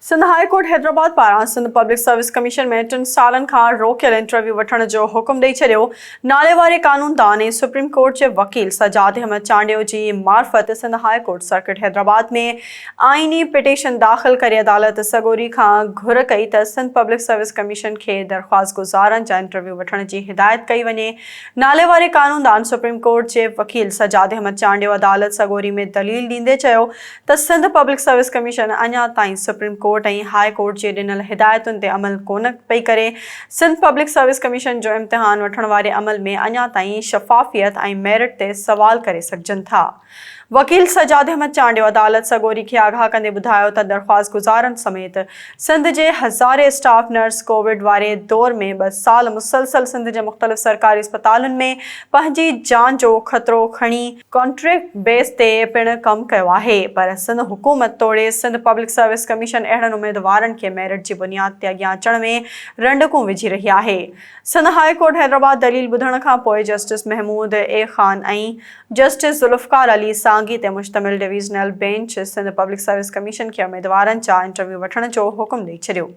Sindh high court Hyderabad پاران Sindh public service commission ۾ ٽن سالن کان روڪيل انٽرويو وٺڻ جو حڪم ڏئي ڇڏيو. ناليواري قانوندان ۽ سپريم ڪورٽ جي وڪيل سجاد احمد چانڊيو جي معرفت Sindh high court circuit Hyderabad ۾ آئيني پٽيشن داخل ڪري عدالت سڳوري کان گهر ڪئي ته سنڌ پبلڪ سروس ڪميشن کي درخواستگذارن جا انٽرويو وٺڻ جي هدايت ڪئي وڃي. ناليواري قانوندان سپريم ڪورٽ جي وڪيل سجاد احمد چانڊيو عدالت سڳوري ۾ دليل ڏيندي چيو ته سنڌ پبلڪ سروس ڪميشن اڃا تائين سپريم ڪورٽ ۽ هاء ڪورٽ جي ڏنل هدايتن تي عمل ڪونه پئي ڪري، سنڌ پبلڪ سروس ڪميشن جو امتحان وٺڻ واري عمل ۾ اڃا تائين شفافيت ۽ ميرٽ تي سوال ڪري سگهجن ٿا. وڪيل سجاد احمد چانڊيو عدالت سڳوري کي آگاهه ڪندي ٻڌايو ته درخواستگذارن سميت سنڌ جي هزارين اسٽاف نرس ڪووڊ واري دور ۾ ٻه سال مسلسل سنڌ جي مختلف سرڪاري اسپتالن ۾ پنهنجي جان جو خطرو کڻي ڪانٽريڪٽ بيس تي پڻ ڪم ڪيو آهي پر سنڌ حڪومت توڙي سنڌ پبلڪ سروس ڪميشن اهڙن اميدوارن کي ميرٽ جي بنياد تي اڳيان اچڻ ۾ رنڊڪون وجهي رهي آهي. سنڌ هاء ڪورٽ حيدرآباد دليل ٻڌڻ کان پوء justice Mahmood A Khan ۽ justice Zulfiqar Ali Sangi تي مشتمل divisional bench Sindh public service commission کي اميدوارن جا انٽرويو وٺڻ جو حڪم ڏئي ڇڏيو.